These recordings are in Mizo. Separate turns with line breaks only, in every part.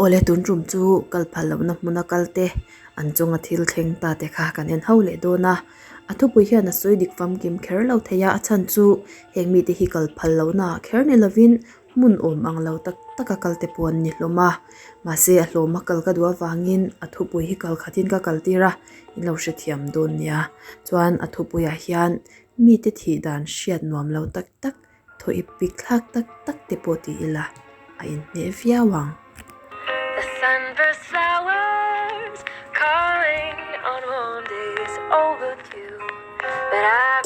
Awle tun tum chu kal phal lohna hmuna kal te an chunga thil thleng ta te kha kan en ho leh dawn a. A thupui hian a sawi dik famkim kher lo thei a, a chhan chu heng mite hi kal phal lohna ah kher ni lovin hmun awm ang lo tak tak a kal te pawh an ni hlawm a. Mahse a hlawm a kal ka duh avangin a thupui hi kal khatin ka kal tir a, in lo hrethiam dawn nia. Chuan a thupuiah hian mite thih dan hriat nuam lo tak tak Thaw ip pik thlak tak tak te pawh ti ila a inhneh viau ang.
The sunburst flowers calling on warm days overdue but I.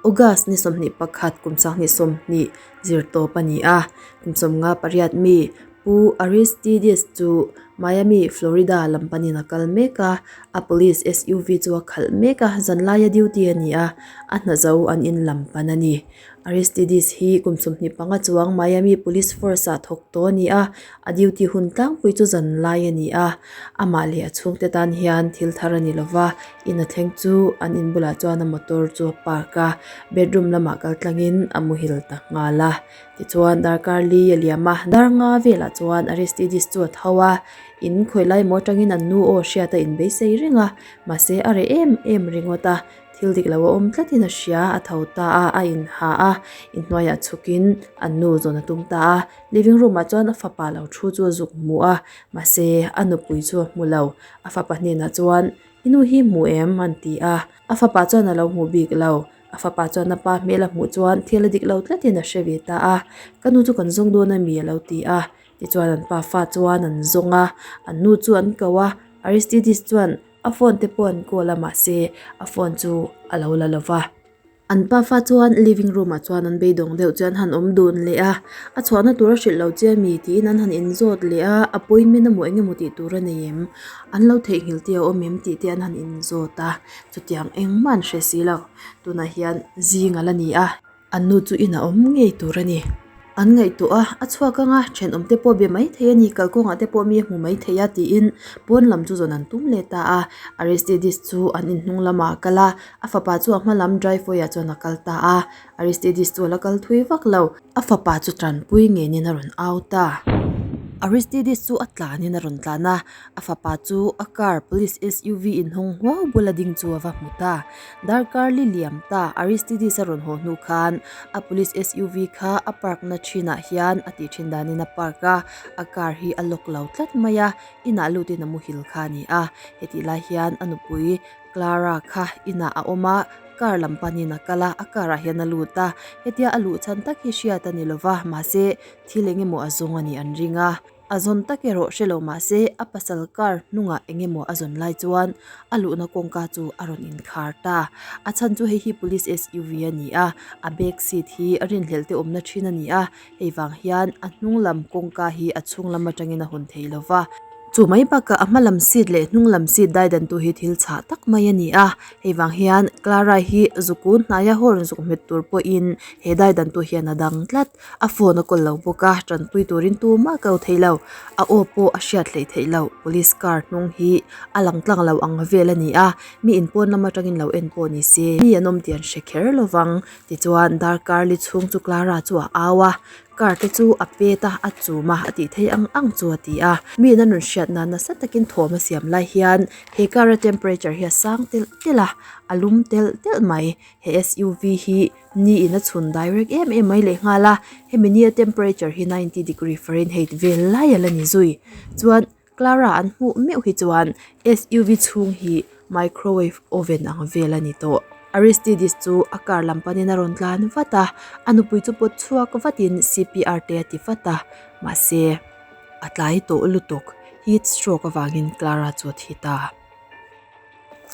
August ni 21 kum 2020 zir tawp a ni a, kum 58 mi Pu Aristides chu Miami, Florida lam panin a kal mek a, a police SUV chu a khalh mek a, zanlaia duty a ni a, a hna zo an in lam pan a ni. Aristides hi kum 25 chuang Miami Police Force ah thawk tawh a ni a, a duty hun tlangpui chu zanlai a ni a, amah leh a chhungte tan hian thil thar a ni lova, in a thleng chu an in bulah chuan a motor chu a park a, bedroom lamah kal tlangin a muhil ta nghal a. Tichuan darkar li a liam a, dar nga velah chuan Aristides chu a tho a, in khawi lai maw atangin an nu aw hriat a inbeisei reng a, mahse a reh em em ringawt a, thil dik lo a awm tlatin a hria, a tho ta a, a inha a, inhnuaiah chhukin an nu zawn a tum ta a, living room ah chuan a fapa lo thu chu a zuk hmu a, mahse a nupui chu a hmu lo, a fapa hnenah chuan i nu hi hmu em an ti a, a fapa chuan a lo hmu bik lo. A fapa chuan a pa hmel a hmuh chuan thil a dik lo tlatin a hre ve ta a, Ka nu chu kan zawng dawn a mi a lo ti a. Tichuan an pa fa chuan an zawng a, an nu chu an ko a, Aristides chuan a phone te pawh an call a mahse a phone chu a lo la lo va. An pa fa chuan living room ah chuan an beidawng deuh chuan han awm dun leh a, a chhuahna tur a hrilh lo che a mi tiin an han inzawt leh a, appointment emaw eng emaw tih tur a nei em? An lo theihnghilh tih a awm em tih te an han inzawt a. Chutiang engmah an hre si lo. Tunah hian zing a la ni a, an nu chu inah awm ngei tur a ni. An ngaihtuah a, a chhuak ang a, thenawm te pawh be mai thei a ni, kalkawngah te pawh mi a hmu mai thei a tiin pawn lam chu zawn an tum leh ta a. Aristides chu an inhnung lamah a kal a, a fapa chu a hma lam driveway ah chuan a kal ta a. Aristides chu a la kal thui vak lo. A fapa chu tanpui ngenin a rawn au ta. Aristides chu a tlanin a rawn tlan a, A fapa chu a car police SUV inhawng huau bula ding chu a va hmu ta. Darkar li liam ta Aristides a rawn haw hnu khan a police SUV kha a park na thinah hian a tih thin danin a park a, a car hi a lock lo tlat mai a, inah lutin a muhil kha a ni a. Hetih lai hian a nupui Clara kha inah a awm a, car lam panin a kal a, a car ah hian a lut a. Hetia a luh chhan tak hi hriat a ni lova, mahse thil eng emaw a zawng a nih an ring a. A zawn tak erawh hre lo mah se a pasal car hnungah eng emaw a zawn lai chuan a luhna kawngka chu a rawn inkhar ta. A chhan chu hei hi police SUV a ni a, a back seat hi a rinhlelh te awmna thin a ni a, hei vang hian a hnung lam kawngka hi a chhung lam atangin a hawn thei lo va. Chu mai bakah a hma lam seat leh hnung lam seat daidan tu hi thil chhah tak mai a ni a, hei vang hian Clara hi zukun hnaia horn zuk hmet tur pawhin he daidan tu hian a dang tlat. A phone a kawl lo bawk a, tanpui turin tumah ko thei lo. A aw pawh a hriat hleih theih loh. Police car hnung hi a lang tlang lo ang vel a ni a, mi inpawn lam atangin lo en pawh ni se mi an awm tih an hre kher lo vang. Tichuan darkar li chhung chu Clara chu a au a, car te chu a pet a, a chum a, a tih theih ang ang chu a ti a. Mi in a rawn hriat nan nasa takin thawm a siam lai hian he car a temperature hi a sang telh telh a, a lum telh telh mai. He SUV hi Ni in a chhun direct em em mai leh nghal a, hemi nia temperature hi 90 degree Fahrenheit vel lai a la ni zui. Chuan Clara an hmuh meuh hi chuan SUV chhung hi microwave oven ang vel a ni tawh. Aristides chu a car lam panin a rawn tlan vat a, a nupui chu pawt chhuak vatin CPR te a ti vat a, mahse a tlai tawh lutuk, heat stroke avangin Clara chu a thi ta.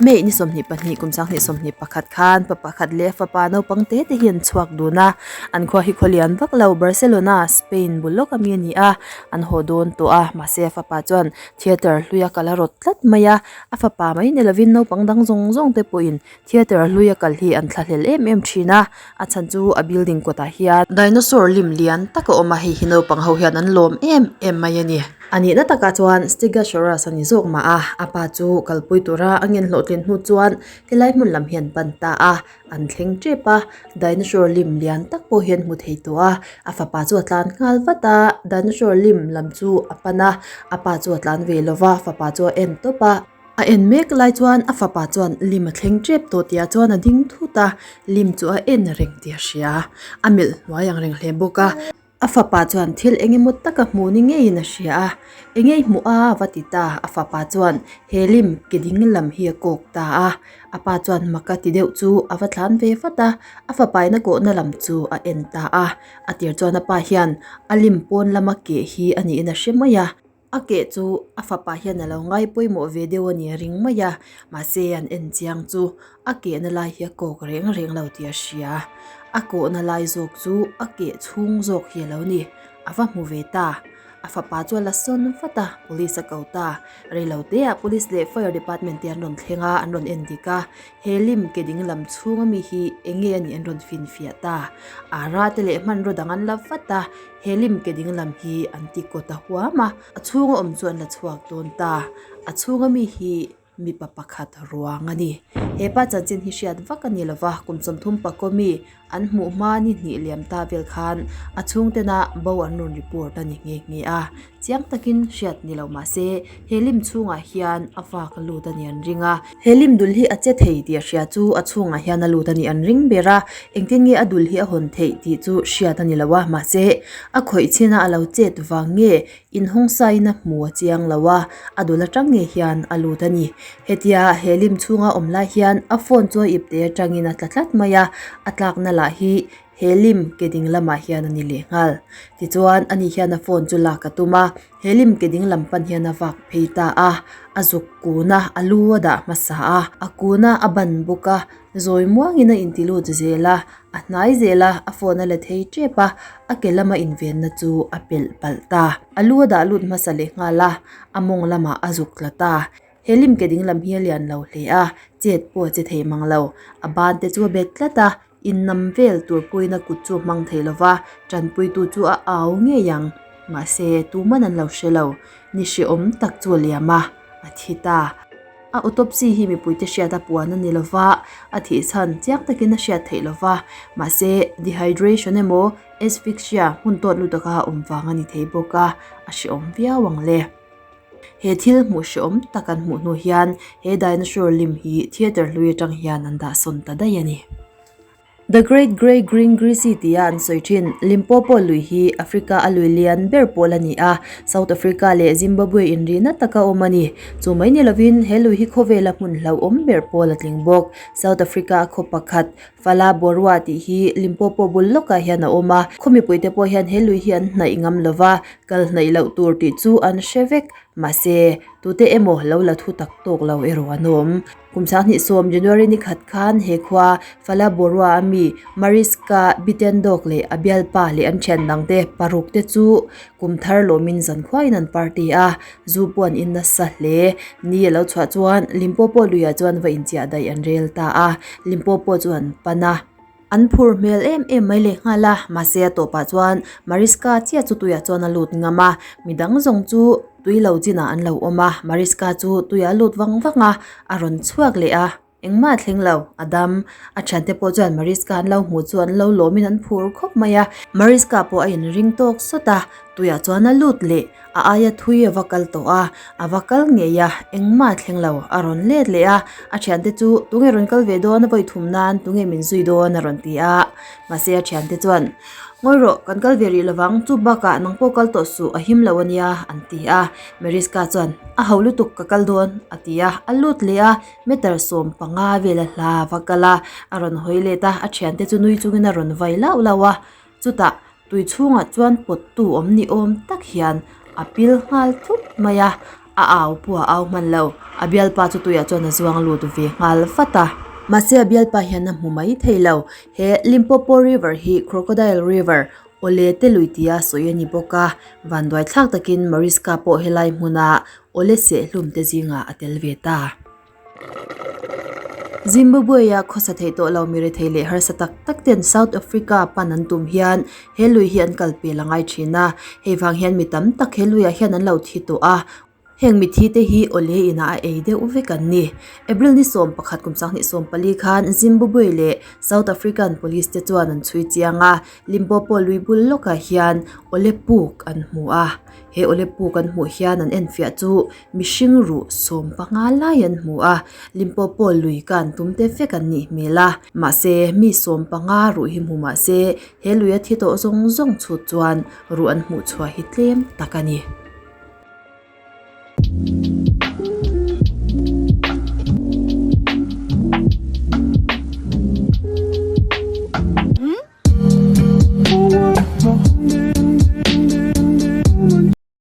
May ni 22 kum 2021 khan pa pakhat leh fapa naupang te te hi an chhuak dun a, an khua hi khawlian vak lo Barcelona, Spain bul lawk ami a ni a, an haw dawn tawh a, mahse a fapa chuan theatre hlui a kal a rawt tlat mai a, a fapa mai ni lovin naupang dang zawng zawng te pawhin theatre hlui a kal hi an thlahlel em em thin a, a chhan chu a building kawtah hian dinosaur lim lian tak a awm a, hei hi naupang ho hian an lawm em em mai a ni. A nihna takah chuan Stegosaurus a ni zawk mah a, a pa chu kalpui tura a ngen hlawhtlin hnu chuan helai hmun lam hi an pan ta a, an thleng tep a, dinosaur lim lian tak pawh hi an hmu thei tawh a, a fapa chu a tlan nghal vat a, dinosaur lim lam chu a pan a, a pa chu a tlan ve lo va, fapa chu a en tawp a. A en mek lai chuan a fapa chuan lim a thleng tep tawh tih ah chuan a ding thut a, lim chu a en reng tih a hria, a melh hnuai ang reng hle bawk a. A fapa chuan thil eng emaw taka hmuh ni ngeiin a hria a, eng nge i hmuh a va ti ta, a fapa chuan he lim ke ding lam hi a kawk ta a, a pa chuan mak a ti deuh chu a va tlan ve vat a, a fapa in a kawhna lam chu a en ta a, a tir chuan a pa hian a lim pawn lama keh hi a niin a hre mai a. A keh chu a fapa hian a lo ngai pawimawh ve deuh a ni a ring mai a, mahse an en chiang chu a kehna lai hi a kawk reng reng lo tih a hria. A kawhna lai zawk chu a keh chhung zawk hi a lo ni, a va hmu ve ta. A fapa chu a la sawn vat a, police a ko ta. Reilo teah police leh fire department te an rawn thleng a, an rawn en dik a, he lim ke ding lam chhung ami hi eng nge a nih an rawn finfiah ta. Ara te leh hmanraw dang an la vat a. He lim ke ding lam hi an ti kawt a huam a, a chhunga awm chu an la chhuak dawn ta. A chhunga mi hi mipa pakhat ruang a ni. He pa chanchin hi hriat vak a ni lova, kum 30 pakaw mi an hmuh hma ni hnih liam ta vel khan a chhungtena bo an rawn report a ni nghe nghe a. Chiang takin hriat ni lo mah se he lim chhungah hian a vak a lut a ni an ring a. He lim dul hi a che thei tih a hria chu a chhungah hian a lut a nih an ring ber a, engtin nge a dul hi a hawn theih tih chu hriat a ni lo a, mahse a khawih chhin a a lo chet vang nge inhawng sain a hmu a chiang lo a, a dul atang nge hian a lut a ni. Hetia he lim chhunga awm lai hian a phone chu a ipte atangin a tla tlat mai a, a tlakna lah hi he lim ke ding lamah hian a ni leh nghal. Tichuan ani hian a phone chu lak a tum a. He lim ke ding lam pan hian a vak phei ta a, a zuk kun a, a lu a dah hmasa a, a kun a, a ban bawk a, zawi muangin a inti lut zel a, a hnai zel a, a phone a la thei tep a, a ke lama invenna chu a pelh palh ta. A lu a dah lut hmasa leh nghal a, a mawng lamah a zuk tla ta. He lim ke ding lam hi a lian lo hle a, chet pawh a che thei mang lo. A ban te chu a bet tlat a, Innam vel tur puiin a kut chu a hmang thei lo va, tanpuitu chu a au ngei ang. Mahse, tuman an lo hre lo. Ni hrehawm tak chu a liam a, a thi ta. A autopsy hi mipuite hriat a puan a ni lo va, a thih chhan chiang takin a hriat theih lo va. Mahse, dehydration emaw asphyxia hmun tawt lutuk a awm vang a ni thei bawk a, a hrehawm viau ang le. He thil hmuh hrehawm tak an hmuh hnu hian he dinosaur lim hi theatre hlui atang hian an dah sawn ta daih a ni. The Great Grey Green Greasy tia an sawi thin Limpopo lui hi Africa a lui lian ber pawl a ni a, South Africa leh Zimbabwe inrihna taka awm a ni. Chu mai ni lovin he lui hi khawvela hmun hlauhawm ber pawl a tling bawk. South Africa a khaw pakhat Phalaborwa tih hi Limpopo bul lawkah hian a awm a, khaw mipuite pawh hian he lui hi an hnaih ngam lova, Kal hnaih loh tur tih chu an hre vek, mahse, tute emaw lo la thu tak tawk lo erawh an awm. Kum 2010 January ni khat khan he khua Phalaborwa a mi Mariska Bitendok leh a bialpa leh an thian dangte paruk te chu kum thar lawmin zan khuain an party a, zu pawh an in nasa hle. Ni a lo chhuah chuan Limpopo luiah chuan va inchiah daih an rel ta a, Limpopo chu an pan a. An phur hmel em em mai leh nghal a, mahse a tawpah chuan Mariska chiah chu tuiah chuan a lut ngam a, midang zawng chu tui lo chinah an lo awm a, Mariska chu tuiah a lut vang vang a, a rawn chhuak leh a, engmah a thleng lo, a dam. A thiante pawh chuan Mariska an lo hmuh chu an lo lawmin an phur khawp mai a, Mariska pawh a inring tawk sawt a, tuiah chuan a lut leh. A aia thui a va kal tawh a, a va kal ngei a, engmah a thleng lo, a rawn let leh a, a thiante chu tunge rawn kal ve dawn a vawi thum nan tunge min zui dawn a rawn ti a, mahse a thiante chuan Ngawi rawh, kan kal ve rih lovang, chu bakah nang pawh kal tawh suh, a him lo ania an ti a, Mariska chuan A ho lutuk ka kal dawn a ti a, a lut leh a, meter 15 vel a hla a va kal a, a rawn hawi let a, a thiante chu nui chungin a rawn vai lauh lauh a, chutah Tui chhungah chuan pawttu awm ni awm tak hian a pil nghal thut mai a, a au pawh a au hman lo. A bialpa chu tuiah chuan a zuang lut ve nghal vat a. Mahse a bialpa hian a hmu mai thei lo. He Limpopo River hi Crocodile River, Awle te lui tia sawi a ni bawk a, vanduai thlak takin Mariska pawh helai hmuna awle sehhlum te zingah a tel ve ta. Zimbabwe-a khawsa theih tawh lo mi rethei leh harsa tak tak ten South Africa pan an tum hian he lui hi an kal pel a ngai thin a, hei vang hian mi tam tak he luiah hian an lo thi tawh a, heng mithi te hi awle inah a ei deuh vek an ni. April ni 11 kum 2024 khan Zimbabwe leh South African Police te chuan an chhui chiang a, Limpopo lui bul lawkah hian awle puk an hmu a, he awle puk an hmuh hian an enfiah chu Mihring ruh 15 lai an hmu a, Limpopo lui kan tum te vek an nih hmel a, mahse mi 15 ruh hi hmu mahse he luia thi tawh zawng zawng chhut chuan ruh an hmuh chhuah hi tlem tak a ni.